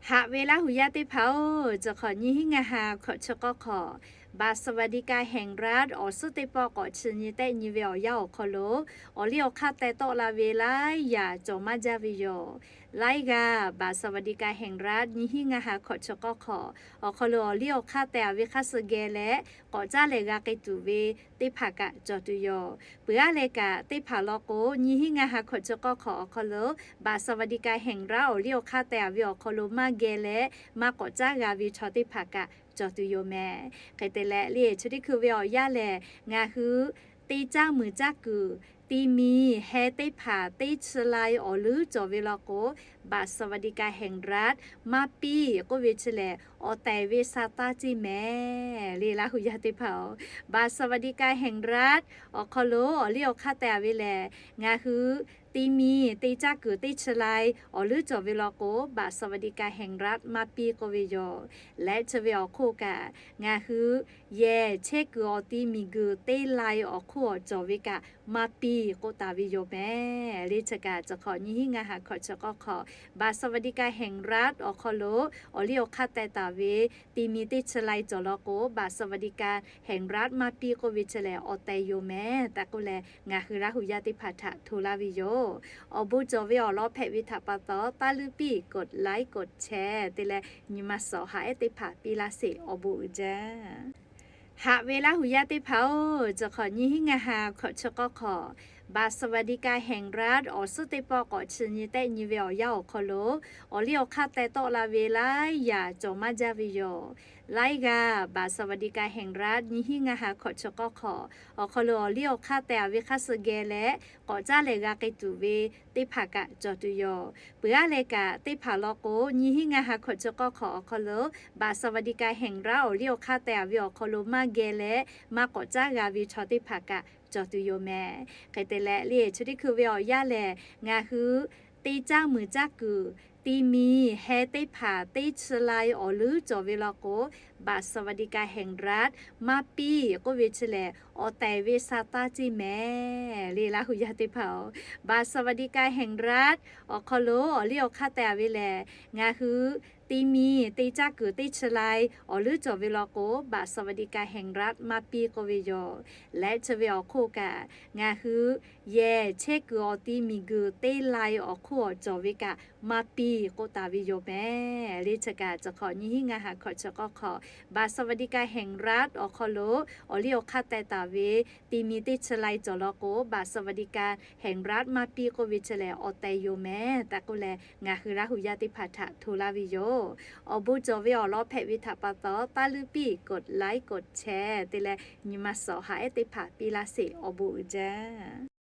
Haꞈ ve Laˇ huˍ yaˇ teˇ hpaˍ-oˬ, chi hk'awꞈ nyiˇ hinˉ ngaˇ ha hkawꞈ chi k'awˇ hk'awꞈ บัตรสวัสดิการแห่งรัฐ awˬ suhˉ teˇ pawˆ k'awꞈ chi nyi tehˆ nyi ve awˬ yanˇ awˬ hk'aw lo, awˬ liˇ awˬ hk'aˇ teh tawˆ la ve laiˉ yaꞈ cawˬ maˇ jaˇ ve yoˬ. Laiˉ g'aˇ บัตรสวัสดิการแห่งรัฐ nyiˇ hinˉ ngaˇ ha hkawꞈ chi k'awˇ hk'awꞈ awˬ hk'aw lo awˬ liˇ awˬ hk'aˇ teh a ve hk'aˇ suh geh leh, k'awꞈ caˉ leh g'a k'ai tuˬ ve teˇ hpaˍ kaꞈ cawˬ tuˬ yoˬ. Peuˬ aˉ leh kaꞈ, teˇ hpaˍ law k'o, nyiˇ hinˉ ngaˇ ha hkawꞈ chi k'awˇ hk'awꞈ awˬ hk'aw lo บัตรสวัสดิการแห่งรัฐ awˬ liˇ awˬ hk'aˇ teh a ve awˬ hk'aw lo maˇ geh leh maˇ k'awꞈ caˉ g'a ve chaw teˇ hpaˍ kaꞈ cawˬ tuˬ yoˬ mehˍ. Hk'e te leh, liˇ eˬ chi teˇ hkui ve awˬ yanˇ lehˬ, ngaˬ hui teˇ caˉ muiˬ caˉ kuiˬ ti mi heh teˇ hpaˍ teˇ chi lai awˬ leuˉ cawˬ ve law k'o, บัตรสวัสดิการแห่งรัฐ maˇ piˇ k'oˆ ve chi lehˬ, awˬ tehˬ ve sa taˇ ceˇ mehˍ le Laˇ huˍ yaˇ teˇ hpaˍ-oˬ. บัตรสวัสดิการแห่งรัฐ awˬ hk'aw lo awˬ liˇ awˬ hk'aˇ teh a ve lehˬ, ngaˬ hui ti mi teˇ caˉ kuiˬ teˇ chi lai awˬ leuˉ cawˬ ve law k'o, บัตรสวัสดิการแห่งรัฐ maˇ piˇ k'oˆ ve yoˬ. Leh chi ve awˬ hk'oˆ kaꞈ, ngaˬ hui yehˬ chehˇ kuiˬ awˬ ti miˬguiˬ teˇ lai awˬ hk'oˆ awˬ cawˬ ve kaꞈ maˇ piˇ k'oˆ taˍ ve yoˬ mehˍ le. Chi kaꞈ chi hk'awꞈ nyiˇ hinˉ ngaˇ ha hkawꞈ chi k'awˇ hk'awꞈ บัตรสวัสดิการแห่งรัฐ awˬ hk'aw lo awˬ liˇ awˬ hk'aˇ teh taˍ ve ti mi teˇ chi lai cawˬ law k'o, บัตรสวัสดิการแห่งรัฐ maˇ piˇ k'oˆ ve chi lehˬ, awˬ tehˬ yoˬ mehˍ tehꞈ k'oˆ leh, ngaˬ hui Laˇ huˍ yaˇ teˇ hpaˍ htaꞈ hto laˇ ve yoˬ. Awˬ bon cawˬ ve awˬ lawn hpehꞈ ve htaꞈ pa taw, taˇ luˇ piˇ กดไลค์ กดแชร์ te leh nyi ma suhˍ haꞈ ehˉ teˇ hpaˍ piˇ laˇ sheˍ. Awˬ bon uiˍ jaˇ. Haꞈ ve Laˇ huˍ yaˇ teˇ hpaˍ-oˬ, chi hk'awꞈ nyiˇ hinˉ ngaˇ ha hkawꞈ chi k'awˇ hk'awꞈ บัตรสวัสดิการแห่งรัฐ awˬ suhˉ teˇ pawˆ k'awꞈ chi nyi tehˆ nyi ve awˬ yanˇ awˬ hk'aw lo, awˬ liˇ awˬ hk'aˇ teh tawˆ la ve laiˉ yaꞈ cawˬ maˇ jaˇ ve yoˬ. Laiˉ g'aˇ บัตรสวัสดิการแห่งรัฐ nyiˇ hinˉ ngaˇ ha hkawꞈ chi k'awˇ hk'awꞈ awˬ hk'aw lo awˬ liˇ awˬ hk'aˇ teh a ve hk'aˇ suh geh leh, k'awꞈ caˉ leh g'a k'ai tuˬ ve teˇ hpaˍ kaꞈ cawˬ tuˬ yoˬ. Peuˬ aˉ leh kaꞈ, teˇ hpaˍ law k'o, nyiˇ hinˉ ngaˇ ha hkawꞈ chi k'awˇ hk'awꞈ awˬ hk'aw lo บัตรสวัสดิการแห่งรัฐ awˬ liˇ awˬ hk'aˇ teh a ve awˬ hk'aw lo maˇ geh leh maˇ k'awꞈ caˉ g'a ve chaw teˇ hpaˍ kaꞈ cawˬ tuˬ yoˬ mehˍ. Hk'e te leh, liˇ eˬ chi teˇ hkui ve awˬ yanˇ lehˬ, ngaˬ hui teˇ caˉ muiˬ caˉ kuiˬ ti mi heh teˇ hpaˍ teˇ chi lai awˬ leuˉ cawˬ ve law k'o, บัตรสวัสดิการแห่งรัฐ maˇ piˇ k'oˆ ve chi lehˬ, awˬ tehˬ ve sa taˇ ceˇ mehˍ le Laˇ huˍ yaˇ teˇ hpaˍ-oˬ. บัตรสวัสดิการแห่งรัฐ awˬ hk'aw lo awˬ liˇ awˬ hk'aˇ teh a ve lehˬ, ngaˬ hui ti mi teˇ caˉ kuiˬ teˇ chi lai awˬ leuˉ cawˬ ve law k'o, บัตรสวัสดิการแห่งรัฐ maˇ piˇ k'oˆ ve yoˬ. Leh chi ve awˬ hk'oˆ kaꞈ, ngaˬ hui yehˬ chehˇ kuiˬ awˬ ti miˬguiˬ teˇ lai awˬ hk'oˆ awˬ cawˬ ve kaꞈ maˇ piˇ k'oˆ taˍ ve yoˬ mehˍ le. Chi kaꞈ chi hk'awꞈ nyiˇ hinˉ ngaˇ ha hkawꞈ chi k'awˇ hk'awꞈ บัตรสวัสดิการแห่งรัฐ awˬ hk'aw lo awˬ liˇ awˬ hk'aˇ teh taˍ ve ti mi teˇ chi lai cawˬ law k'o, บัตรสวัสดิการแห่งรัฐ maˇ piˇ k'oˆ ve chi lehˬ, awˬ tehˬ yoˬ mehˍ tehꞈ k'oˆ leh, ngaˬ hui Laˇ huˍ yaˇ teˇ hpaˍ htaꞈ hto laˇ ve yoˬ. Awˬ bon cawˬ ve awˬ lawn hpehꞈ ve htaꞈ pa taw, taˇ luˇ piˇ กดไลค์ กดแชร์ te leh nyi ma suhˍ haꞈ ehˉ teˇ hpaˍ piˇ laˇ sheˍ. Awˬ bon uiˍ jaˇ.